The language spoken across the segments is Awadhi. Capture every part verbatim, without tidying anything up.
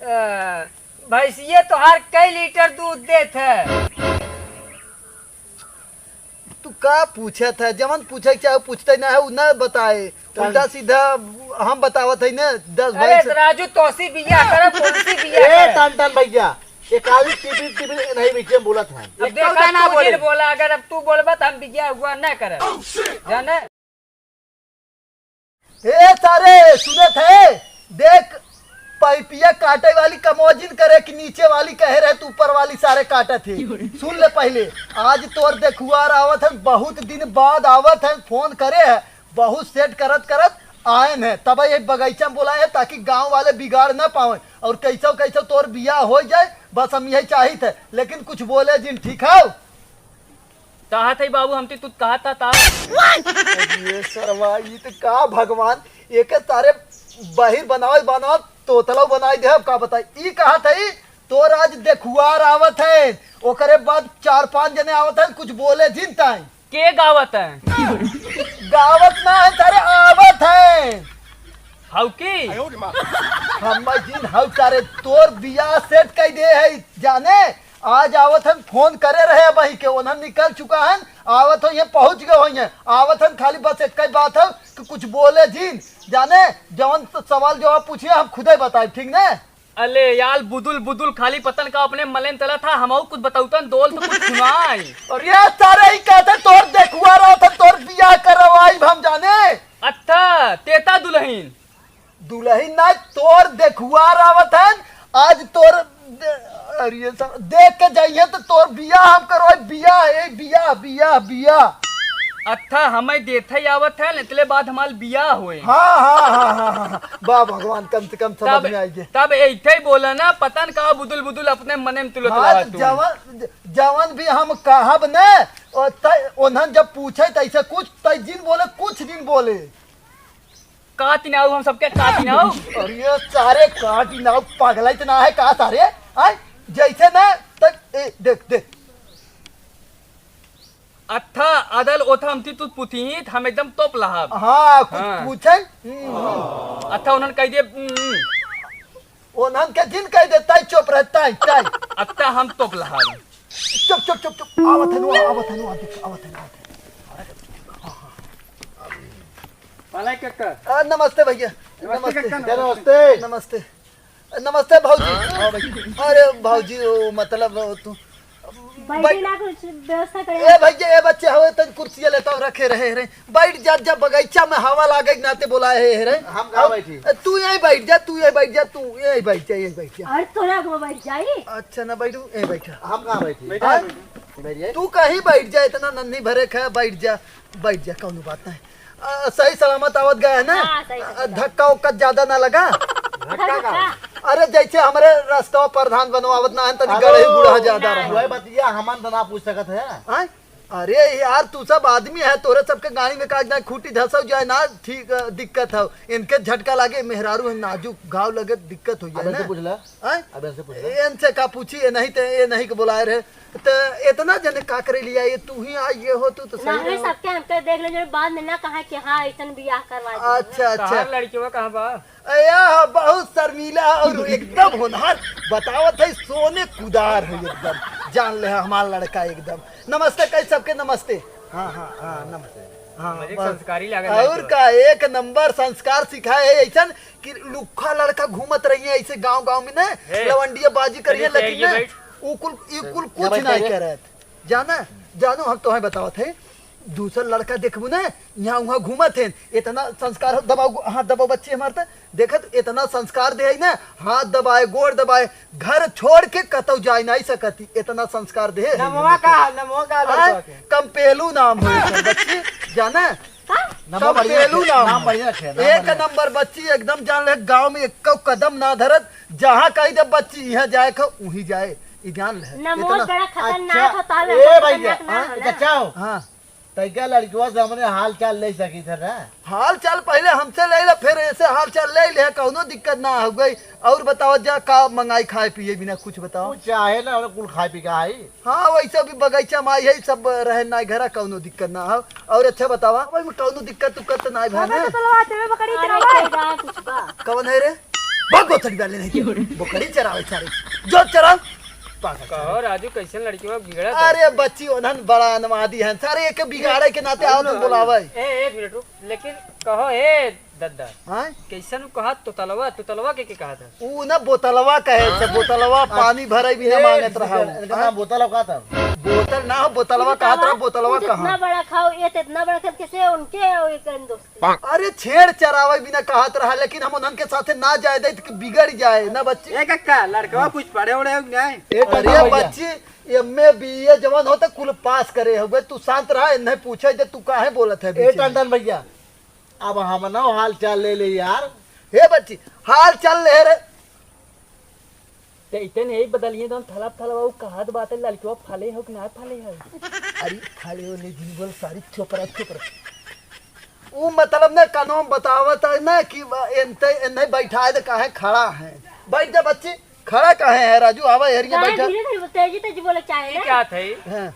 अ, भैंसिया तोहार कई लीटर दूध देत है? तू का पूछत है? जवन पूछे के चाहे, पूछते ना है, उ ना बताए। टन- उल्टा सीधा हम बतावत है ना, दस अरे भैंस। राजू, तोसी बिया करब, कौन सी बिया ए, करब? टन टन भैया, ये काली टिपिर टिपिर नहीं बीच में बोलत है। अब एक देखा, ना तू बोले। जिन बोला, अगर अब तू बोलबा, तो हम बिया हुआ ना करब। जाने? ए सारे, सुनत है? देख, पाइपिया काटे वाली कमवा जिन करे कि नीचे वाली कहे रहे, तू ऊपर वाली सारे काटत है। सुन ले पहले, आज तोर देखुआर आवत है, बहुत दिन बाद आवत है, फोन करे है, बहुत सेट करत करत आयन है, तब ये बगीचा में बोला है, ताकि गांव वाले बिगाड़ ना पावे और कैसो कैसो तोर बियाह हो जाए, बस हम यही चाहित है, लेकिन कुछ बोले जिन, ठीक है? कहत है बाबू, हमती तू कहत था, ता। अरे सरवा, ई त का भगवान, एके सारे बहिर बनावत बनावत तोतला बनाई दे, अब का बताई। ई कहत है, तोर आज देखुआर आवत है, ओकरे बाद चार पांच जने आवत है, कुछ बोले जिन ताई। के गावत है? गावत ना है, सारे आवत है। हऊ की? हम जिन हऊ सारे तोर बियाह सेट कर दे है, जाने? आज आवत हन, फोन करे रहे अबही के, ओनहन निकल चुका हन, आवत हो, ये पहुँच गए हो, ये आवत हन। खाली बस एक ही बात है कि कुछ बोले जिन, जाने, जवन तो सवाल जवाब पूछिए, हम खुदे बताए, ठीक ने? अले यार, बुदुल बुदुल खाली पतन का अपने मलेन तला था, हमहू कुछ बतौतन, दोल तो कुछ सुनाई। और ये सारे ही कहते, तोर देखुआ रहा था, तोर बियाह करवाई हम, जाने। अच्छा, तेता दुल्हन। दुलहिन ना, तोर देखुआर आवत हन, आज तोर दे-, अरे ये सब देख के जाइए तो तोर बियाह हम करवाई, बियाह, ए, बियाह, बियाह, बियाह। अच्छा, हमें देथे आवत है, इतले बाद हमार बियाह होए। हाँ, हाँ, हाँ, हाँ, हाँ, हाँ। वाह भगवान, कम से कम समझ तब, में आई गे। तब ऐठे ही बोला ना, पता न का बुदुल बुदुल अपने मने में तुलत हाँ, रहा तो तू। जवन, जवन भी हम कहब न, ओ तय, ओन्हन जब पूछे त ऐसे कुछ, तय जिन बोले, कुछ जिन बोले। काट नाऊ हम सबके, काट नाऊ। अरे ये सारे काट नाऊ, पगला इतना है का सारे? आय, जैसे ना, त, ए, देख, देख। अच्छा, अदल ओथा हमती तू पुथीत, हम एकदम तोप लहाब। हाँ, कुछ हाँ। पूछे? हम्म। अच्छा, उन्हन कह दिए, हम्म। उन्हन के जिन कह दे, ताई चुप रह, ताई, ताई। अच्छा, हम तोप लहाब। चुप, चुप, चुप, चुप। आवत है नु, आवत है नु, आवत है नु, आवत है नु। पाला काका। आ, नमस्ते भैया। नमस्ते नमस्ते। काका, नमस्ते। नमस्ते। नमस्ते भौजी। हाँ भाई। अरे भौजी, वो मतलब तू बैठी बैठ- ना, कुछ व्यवस्था करे। ए भैया, ए बच्चे हवे, तन कुर्सिया लेता रखे रहे रे। बैठ जा, जब बगीचा में हवा लागे के नाते बोलाए है रे। हम कहाँ अब बैठी? तू यहीं बैठ जा, तू यहीं बैठ जा, तू यहीं बैठ जा, यहीं बैठ जा। और तोरा को बैठ जाई? अच्छा ना बैठू, यहीं बैठा। हम कहाँ बैठी? बैठा हाँ? है, बैठा। बैठ जाए। तू कहीं बैठ जा, इतना नन्ही भरे खा, बैठ जा, बैठ जा, कौनो बात नहीं। आ, सही सलामत आवत गया है ना? हाँ, सही आ, सलामत। धक्का उक्का ज्यादा ना लगा? धक्का का? अरे जैसे हमरे रस्ता प्रधान बनवावत ना है, तनी अरे गड़ही गुड़हा ज्यादा ना। रहा। वही बतिया हमन तो ना पूछ सकत है। आय? अरे यार, तू सब आदमी है, तोरे सबके गाड़ी में का जाए, खूंटी धसौ जाए ना, ठीक, अ, दिक्कत है। इनके झटका लागे, मेहरारू है, नाजुक घाव लगे, दिक्कत हो जाए अब ना। इनसे पूछ ले। आय? अब इनसे पूछ ले। ए, इनसे का पूछी, ये नहीं ते, ये नहीं के बुलाए रहे। त इतना जने का करे लिया, ये तू ही आ, ये हो तू तो सही ना, ये रहो। सबके हमके देख ले, जो बाद में ना कहा कि हाँ, ऐसन बियाह करवा दे। अच्छा, अच्छा। तहार लड़कियों कहाँ बा? अया, बहुत शर्मीला और एकदम होनहार, बतावत है, सोने कुदार है एकदम, जान ले हमार लड़का एकदम। नमस्ते, कई सबके नमस्ते। हाँ, हाँ, हाँ, नमस्ते। हाँ, मजे बस। संस्कारी लागत है और तो। का, एक नंबर संस्कार सिखाए है ऐसन कि लुक्खा लड़का घूमत रही है ऐसे गांव गांव में ना, हे, लवंडिया बाजी करिए, पहले लेकिन पैर ये ना, बैठ। उ कुल, इ कुल या कुछ बैठ, नहीं बैठ। करत। जाना, जानो, हम तोहे बतावत है, दूसर लड़का देखबू ना, यहाँ वहाँ घूमत है, इतना संस्कार हो, दबाओ, हाथ दबाओ बच्ची हमार त, देखत, इतना संस्कार दे है ना, हाथ दबाए, गोड़ दबाए, घर छोड़ के कतौ जाए नहीं सकती, इतना संस्कार दे है। नमवा का, नमवा का आय, लड़का के? कंपेलू नाम हो एकर बच्ची, जाना? का? नमवा बढ़िया कंपेलू रखे, नाम नाम हो। बढ़िया रखे, नाम एक बढ़िया। नंबर बच्ची, एकदम जान ले, गांव में एको कदम ना धरत, जहाँ कही दे बच्ची, यहाँ जाए खा, वहीं जाए, ई जान ले। नमोद इतना बड़ा खतरनाक अच्छा, होता है, ए लड़का भैया, खतरनाक ना हाँ, होला। बचाओ। हाँ। तैका लड़कवा से हमने हाल चाल ले सकी थे ना? हाल चाल पहले हमसे ले ले, फिर ऐसे हाल चाल ले ले, कौनो दिक्कत ना हो गई। और बताओ जा, का मंगाई खाए पिए बिना, कुछ बताओ। कुछ चाहे ना, हमने कुल खाए पी का आई। हाँ, वैसे भी बगीचा में आई है, सब रहे ना घरा, कौनो दिक्कत ना हो। और अच्छा बतावा, भाई, कौनो दिक्कत उक्कत तो ना है भाई अबे ना? तो तलवा देवे बकरी अरे, तेरा भाई। तेरा कुछ बा। कौन है रे? भाग बोतली वाले नहीं के। बोकरी चरावे सारे। जो चराओ। पागल कहो सारे। राजू, कैसन लड़की बा, बिगड़ा था? अरे बच्ची, ओनहन बड़ा अनवादी हैं। सारे एक बिगाड़े के नाते आवत हैं बोलावे। ए, एक मिनट रुक। लेकिन कहो, ए दद्दा, हाँ? कैसन कहा तोतलवा, तोतलवा के, के कहा था? ऊ ना बोतलवा कहे से, बोतलवा पानी भरे बिना ए, मांगत रहा इनका, हूँ। इनका हाँ? नाम बोतलवा कहा था। बोतल ना हो, बोतलवा कहा था, बोतलवा कहा। इतना बड़ा खाओ, ये तो इतना बड़ा खाओ, कैसे उनके और ये करें दोस्त? अरे छेड़ चरावे बिना कहत रहा, लेकिन हम उन्हन के साथे ना जाए दे कि बिगड़ जाए ना बच्ची। ए कक्का, लड़कवा कुछ पढ़े उड़े हो कि नहीं? ए अरे टंडन भैया। बच्ची, एमए बीए जवन होता कुल पास करे हुए, तू शांत रहा, इन्हें पूछे दे, तू काहे बोलत है ए बीच में? टंडन भैया, अब हम ना हाल चाल ले ले यार। हे बच्ची, हाल चाल ले रे। ते इतने यही बदलिए तो हम थलप थलवा उ कहत बाटे लड़कवा फले हो कि ना फले हो? अरे फले हो ले जिन बोल सारी चुप रह, चुप रह। उ मतलब ना कानून बतावत है ना कि एनते एन्ने बैठाए दे काहे खड़ा है। बैठ जा बच्ची, खड़ा काहे है राजू? आवा एरिया काहे बैठा। धीरे धीरे तेजी तेजी बोले चाहे ये ना? क्या थे? हाँ।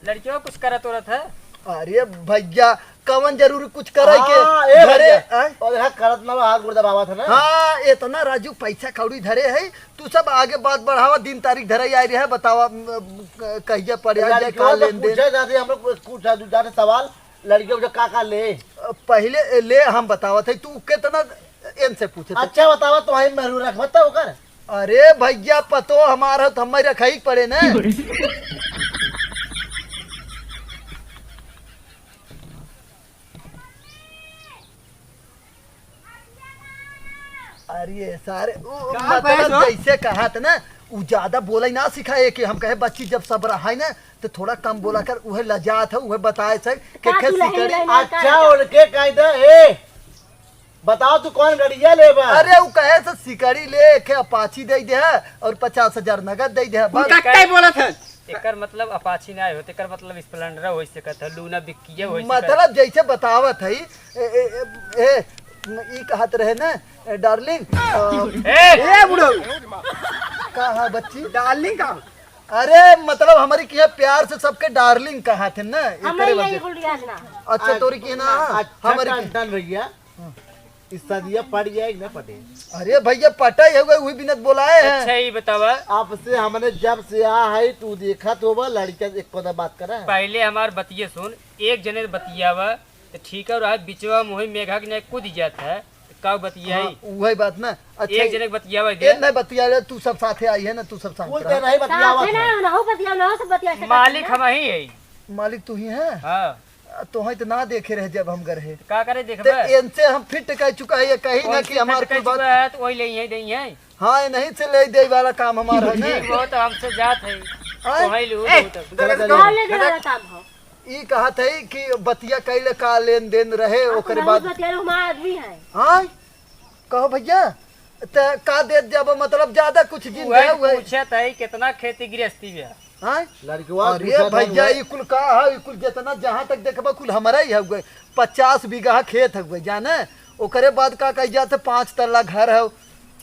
लड़कियों कुछ करत उरत है? अरे भैया, कवन जरूरी कुछ करे के? हाँ, ए घरे, भैया। आय? और यहाँ करत ना हाथ गोड़ दबावत है ना? हाँ, इतना राजू पैसा कौड़ी धरे है, तू सब आगे बात बढ़ावा, दिन तारीख धरे आई रहे, बतावा, म, म, कहिया पड़े, आज लड़कियों का से लेन देन। पूछे जाते हम लोग कुछ, कुछ दू चार सवाल, लड़कियों से का का ले? पहले ले हम बतावत है, तू कितना इनसे पूछे थे? अच्छा बतावा, तुम्हारी मेहरू रख बताओ कर। अरे भैया, पतो हमार हो, तो हमें रखाई के पड़े ना। अरे सारे, उ, का मतलब भैंस हो? जैसे कहा था ना, उ ज्यादा बोला ही ना सिखाए कि हम कहे बच्ची जब सब रहा है ना, तो थोड़ा कम बोला कर, उहे लजात है, उहे बताए से, के का खेत तू लही सिकड़ी। लही अच्छा, उनके कायदा, ए, बताओ तू कौन गड़िया लेबा? अरे उ कहे से सिकड़ी ले, एक अपाची दे दे है और पचास हजार नगद दे दे है, बस। उनका कई बोलत है? एकर मतलब अपाची ना होत, एकर मतलब स्प्लेंडर हो सकत है, लूना बिक्किया हो सकत है। मतलब जैसे बतावत है, ए, ए, ए, ए, ई कहत रहे ना, ए, डार्लिंग, अ, ए! ए, बुढ़ऊ! का है बच्ची? डार्लिंग का? अरे मतलब हमारी किया प्यार से सबके डार्लिंग कहा थे ना, हमें एकरे यही वजह। गुड़िया ना। अच्छा, तोरी की ना, अच्छा, हमारी की। डन भैया। हाँ। ई सदिया पड़ जाए कि ना पटे? अरे भैया, पटा ही हुआ, वही बिनत बोलाए हैं। अच्छा, ई बतावा। आपसे हमने जब से आ है, तू देखा तो बा, लड़का एक कोदा बात करा है। पहले हमार बतिये सुन, एक जने बतियावा, तो ठीक है, रहा बिचवा मोही मेघा के नहीं कूद जात है, तो का बतियाई? हाँ, वही बात ना। अच्छा, एक जने के बतियावा ए, दे। नहीं बतिया ले, तू सब साथे आई है ना, तू सब साथ कुल रहा। ते नहीं बतियावा साथे ना, था। ना हो बतिया, ना हो सब बतिया सकत मालिक है। हम ही है। मालिक तू ही है? हाँ। तोहई तो ना देखे रहे जब हम घर है। तो का करे देखबे? ते इनसे हम फिट कह चुका है, ये कही ना कौन कि सी हमार फिट कुल कह बात चुका है, तो वही ले ही दे है। हाँ, ये नहीं से ले दे वाला काम हमारा है ना। ठीक, वो तो हमसे जात है। हाँ? तोहई लू ए, बहुत। गलत, गलत, गलत। ले दे वाला काम हो। ई कहत है कि बतिया कैले का लेन देन रहे, हाँ, ओकरे तो बाद बतिया हमारा आदमी है। हाँ? कहो भैया, त का देत जाबो, मतलब ज्यादा कुछ जिन वही दे हुए। पूछत है कितना खेती गृहस्थी में है। हाँ? लड़कवा अरे पूछत है भैया, वही। ई कुल का है, ई कुल जितना जहाँ तक देखबा कुल हमारा ही हउए, पचास बीघा खेत हउए, जाने? ओकरे बाद का कही जात है, पाँच तल्ला घर है,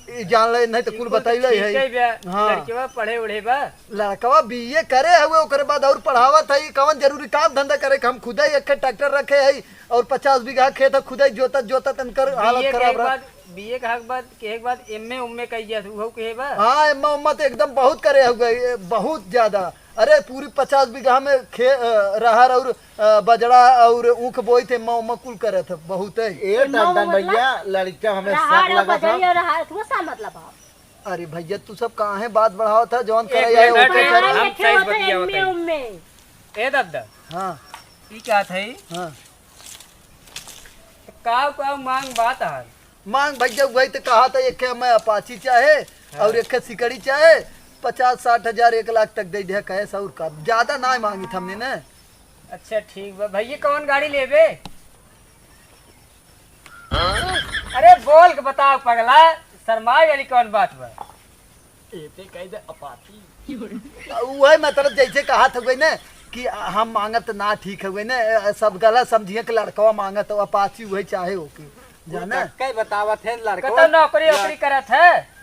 ई जान ले, नहीं तो कुल कुल तो बतैले ठीक है। है बे, हाँ। लड़कवा पढ़े उढ़े बा। लड़कवा बीए करे हउए, ओकरे बाद और पढ़ावत है, ई कवन जरूरी काम धंधा करे, हम खुदे एक ठे ट्रैक्टर रखे है, और पचास बीघा खेत है, खुदे जोतत, जोतत इनकर हालत बीए खराब के रहा। बाद, बीए के हक बाद, के बाद एमए उमए कई जात, उहो के बा? हाँ, एमए उमए तो एकदम बहुत करे हुए, ये बहुत ज्यादा। अरे, पूरी पचास बीघा में खे-, अ, रहर और, अ, बजड़ा और ऊख बोई थे, एमए उमए कुल करे थे, बहुत है। ए एमए टंडन मतलब? भैया, लड़का हमें रहर शक और लगा था। बजड़ी और रहर, तू सा मतलब है? अरे भैया, तू सब काहे बात बढ़ावत है? जौन एक करे है, मिनट, ओके हम करे। हम एक सही होता है बतियावत एमए है। उमए। ए दादा। हाँ। ई का था ई? हाँ। तो का, का मांग बात है? मांग भैया, वही तो कहा था, एक हमें अपाची चाहे हाँ। और एक सिकड़ी चाहे, पचास साठ हजार, एक लाख तक दे दे, कहे सौ का, ज्यादा ना मांगी थमने ने। अच्छा, ठीक बा। भैया, कौन गाड़ी लेबे? अरे, बोल के बताओ, पगला, शर्माए वाली कौन बात बा? एते कह दे अपाची। उहे मतलब, जैसे कहा था ना कि हम मांगत ना ठीक हुए ना, सब गलत समझिए कि लड़कवा मांगत हो, अपाची उहे चाहे होके, जाना? कई बतावत है लड़कवा। कतो नौकरी वोकरी करत है?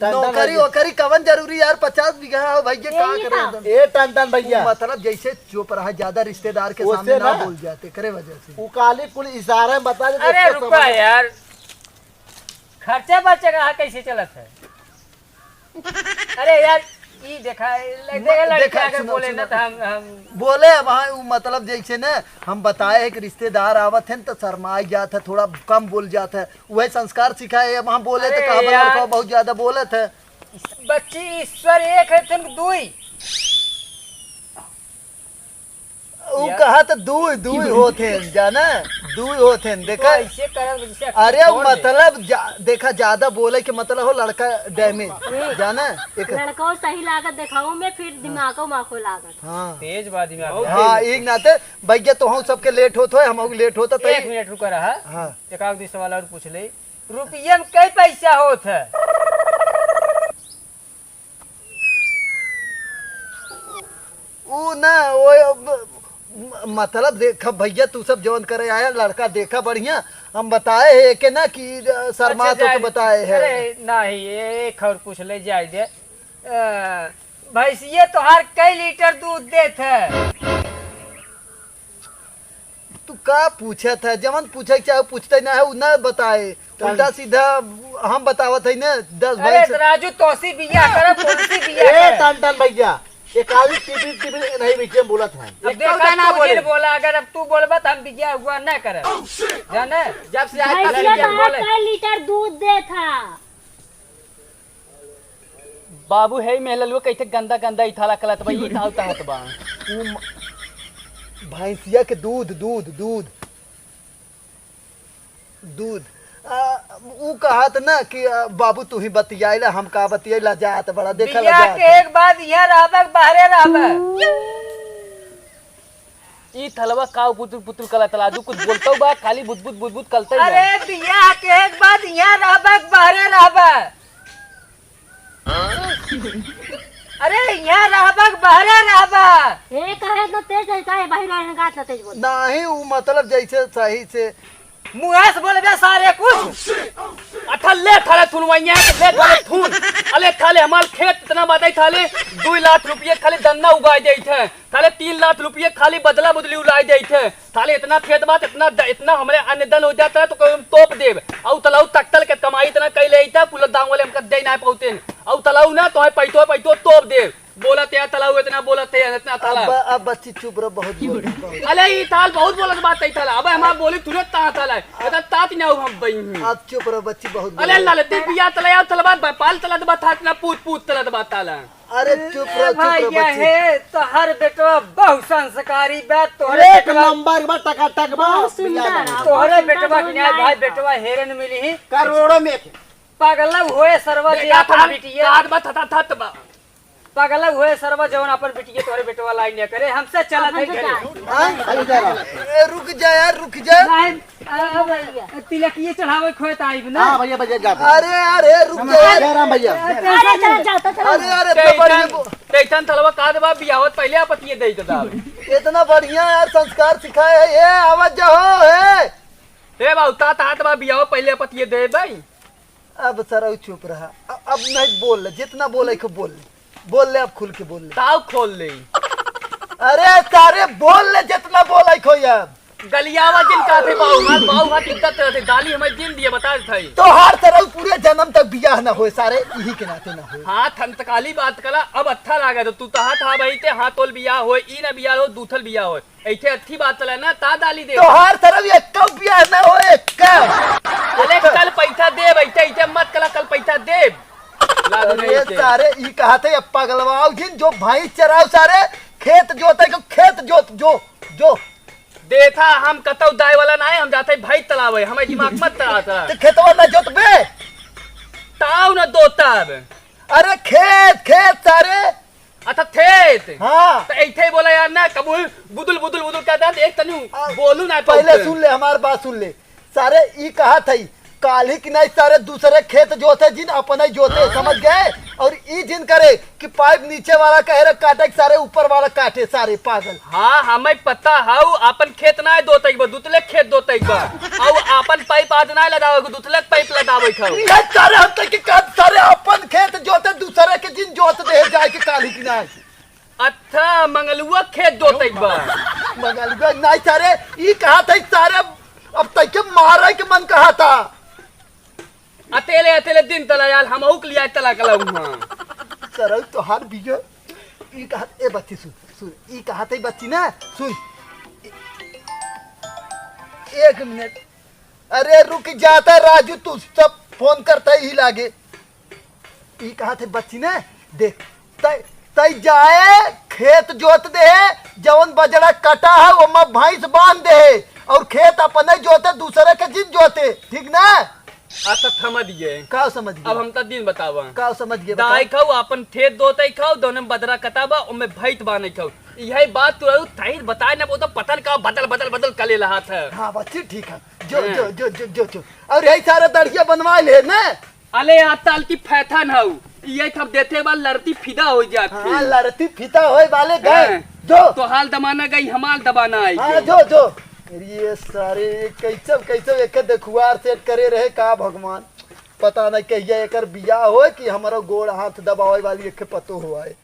टंडन नौकरी भैया। वोकरी कवन जरूरी यार, पचास बीघा हो भैया, ये का ये करे था। एकदम? ए टंडन भैया। मतलब जैसे चुप रहा, ज्यादा रिश्तेदार के ओसे सामने ना ना। बोल जाते, करे वजह से। उ काली कुल इशारा में बता दे, अरे उसको रुका समझ। यार, खर्चा बर्चा का कैसे चलत है? अरे यार, ई देखा, म-, देखा, लड़का देखा, अगर सुनो, बोले सुनो। ना तो हम, हम बोले अब हाँ, उ मतलब जैसे ना हम बताए हैं कि रिश्तेदार आवत हैं तो शर्माई जात है, थोड़ा कम बोल जात है, वही संस्कार सिखाए। अब हम बोले तो अरे कहा, "बड़ा यार। लड़का बहुत ज्यादा बोलत है।" बच्ची ईश्वर एक है, तुम दुई। उ यार। कहा तो दुई, दुई होत हैं, जाना? दुई होत हैं, देखा? तो ऐसे करब, जैसे अरे छोड़ दे। मतलब जा-, देखा, ज्यादा बोले के मतलब हो लड़का damage, जाना? एक लड़का सही लागत देखाओ में, फिर दिमागो माखो लागत। हाँ। तेज बा दिमाग। हाँ, एक नाते भैया तो हम सबके late होत हो, हम late होता तो एक मिनट रुका रहा। हाँ। एक आध सवाल और पूछ ले। रुपये में कई पैसा होत है? उ ना, वो अब, म-, मतलब देखा भैया, तू सब जौन करे आया, लड़का देखा बढ़िया, हम बताए है कि ना कि, अ, शर्मा अच्छा, तो के जाए दे। बताए है। अरे, नहीं, एक और पूछ ले, जाए दे। अ, भैंसिया तोहार कई लीटर दूध देत है? तू का पूछत है? जवन पूछे के चाहे, पूछते ना है, उ ना बताए। उल्टा सीधा हम बतावत है ना, दस अरे भैंस। राजू, तोसी बिया करब, तोसी बिया ए, करब। टन टन भैया, ये काली टिपिर टिपिर नहीं बीच में बोलत है। अब देखा, गाना तू बोले। जिन बोला, अगर अब तू बोलबा, तो हम बिया हुआ ना करब। जाने? जब से आज भैंसिया तक तोहार बोले। कई लीटर दूध देत है? बाबू, हे मेहललुआ, कैसे गंदा गंदा इथाला कलत बा, ई इथाल तहत बा। उ म-, भैंसिया के दूध, दूध, दूध, दूध। आ, उ कहत ना कि, आ, बाबू, तू ही बतियाइला, हम का बतियाइला, जात बड़ा, देखा बियाह लजात। के एक बाद यहाँ रहबक, बाहरे रहबक। ई थलवा का पुतुल पुतुल कलत लाजू, कुछ बोलतौ बा, खाली बुदबुद बुदबुद कलतै बा। अरे बियाह के एक बाद यहाँ रहबक, बहरे रहबा। अरे यहाँ रहबक, बहरे रहबा। ए, काहे इतना तेज है, काहे बाहर रहने का इतना तेज बोल? नहीं, उ मतलब जैसे सही से मुँह से बोलबे सारे कुछ। अच्छा ले थाले थुन वइया, ले थाले थुन। अले थाले हमार खेत इतना बाटे थाले, दुई लाख रुपये खाली दन्ना उगाए देइत है। थाले तीन लाख रुपये खाली बदला बदली उड़ाए देइत है। थाले इतना खेत बात, इतना द-, इतना हमरे अन्न धन हो जाता है तो कोई हम तोप देब। औ तलाऊ तख्तल के कमाई इतना कई लेइत है, पूरा दाम वाले हमका दे ना पाउते हैं। औ तलाऊ ना तो है पैतो पैतो तोप देब। बोलत है तलाऊ, इतना बोलत है, इतना थाला। अब, अब बच्ची चुप रहो, बहुत बोल, बहुत। अले ई थाल बहुत बोलत बात है थाला। अबे हमार बोली तुरंत ता थाला। इतना तात ना हम बई हूँ। अब चुप रहो बच्ची, बहुत अले बोल। लाले ते बिया तला या तलबा पाल तलत बात था ना पूत पूत तलत बात ताला। अरे चुप रहो, चुप रहो भैया बच्ची। हे, तोहर बेटवा बहुत संस्कारी बा, तोहरे एक बेटवा नंबर बा, टकाटक बा, बहुत सुंदर बिया बा। तोहरे बेटवा के न्याय भाई, बेटवा हेरन मिली ही। करोड़ों में एक। पागल होए सरवा जे देखा अपन था, बिटिया। काट बा, थता थत बा। पागल हुए सरवा जवन अपन बिटिया तोहरे बेटवा लाई न करे, हमसे चलत है घरे। हाँ, अरे जा रहा। ए, रुक जा यार, रुक जा। नहीं, आ, आ, तिलकिए चढ़ावे खोए त आइब ना। हाँ भैया, भैया जा। अरे यार, हे रुक जा यार। जय राम भैया। अरे, चल, चल, चल, चल। अरे यार, इतना बढ़िया बो- तैसन थलवा का देबा, बियाहत पहले आपत ये दे देता। इतना बढ़िया यार संस्कार सिखाए है, ये आवाज जा हो, हे। हे बाबू, ता, ता, ता, बियाहत पहले आपत ये दे भाई। अब सरऊ चुप रहा। अ-, अब नहीं बोल ले, जितना बोले को बोल ले। बोल ले, अब खुल के बोल ले। ताव खोल ले। अरे सारे बोल ले, जितना बोले को यार। गलियावा जिन का थे बाऊ, हमार बाऊ हाथ इज्जत रहते, दाली हमें दिन दिए बता देते। तो हर सरऊ पूरे जन्म तक बियाह ना होए सारे, यही के नाते ना होए। हाँ, थंतकाली बात कला, अब अच्छा लागे तो तू तहा था भाई ते, हाँ तोल बियाह होए, ई ना बियाह हो, दूथल बियाह होए। ऐसे अच्छी बात चला ना, ता डाली दे। तोहार तरफ एक कौ बियाह ना हो, एक कौ। अरे कल पैसा दे, ऐसे, ऐसे मत कला, कल पैसा दे। लागू नहीं अरे से। सारे, ई कहा थे, अब पगलवाओ जिन, जो भैंस चराओ सारे, खेत जोते को खेत जोत, जो, जो। देखा, हम कतौ दाए वाला ना है, हम जाते भैंस तलावे, हमें दिमाग मत तला, तला। तो खेतवा ना जोतबे? ताऊ ना दोता अब। अरे खेत, खेत सारे। अच्छा, थे, थे। हाँ। तो ऐसे ही बोला यार ना, कबूल बुदुल, बुदुल, बुदुल कहता है, एक तनी आ, बोलू ना पहले पाउते। सुन ले, हमार बात सुन ले। सारे ई कहा थई, काल्हि कि नाहीं सारे दूसरे खेत जोते जिन, अपने जोते, हाँ। समझ गए? और ई जिन करे कि पाइप नीचे वाला कहे रे काटे, सारे ऊपर वाला काटे, सारे पागल। हाँ, हमें पता हउ, आपन खेत नाहीं दोतइ बा, दुतले खेत दोतइ बा। अउ आपन पाइप आज नाहीं लदावइ, दुतले पाइप लदावइ हउ। ये सारे हम तक के कहत, सारे अपन खेत जोते, दूसरे के जिन जोत दे जाए के काल्हि कि नाहीं। अच्छा, मंगलुआ खेत जोतइ बा। मंगलुआ नाहीं सारे, ई कहत है सारे, अब तइके मारे के मन कहत है। अतेले, अतेले दिन तला यार, हमहू के लिया तला कला हुआ। सरऊ तोहार बिया, ई कहत, ए बच्ची सुन, सुन, ई कहत है बच्ची ना, सुन। एक मिनट, अरे रुक जाता राजू, तू सब फोन करता ही लागे। ई कहत है बच्ची ने, देख, तै, तै जाए खेत जोत दे, जवन बजड़ा कटा है, ओमा भैंस बांध दे, और खेत अपने जोते, दूसरे के जिन जोते, ठीक ना? अच्छा, समझ गए। का समझ गए? अब हम तो दिन बतावा। का समझ गए, बताओ। दाई खाऊ, अपन खेत दोते खाऊ, दोनों में बजड़ा कटा बा, ओमे भैंस बांधे खाऊ। यही बात तू रहू, तही बताए ना, वो तो पता न का बदल, बदल, बदल कले रहा था। हाँ, बच्ची, ठीक है। जो, हाँ। जो, जो, जो, जो, जो। और यही सारा दड़िया बनवा ले ना। अले, आजकल की फैशन हउ, ये सब देते बा, लड़ती फिदा होइ जात हाँ, है। लड़ती फिदा होए वाले गए। हाँ। जो। तो हाल दमाना गई, हमाल दबाना आई हाँ, गई। जो, जो। ये सारे कैसे, कैसे एक देखुआर सेट करे रहे का भगवान। पता नहीं कहिया एकर बियाह होए कि हमारा गोड़ हाथ दबावे वाली एक पतो हुआ है।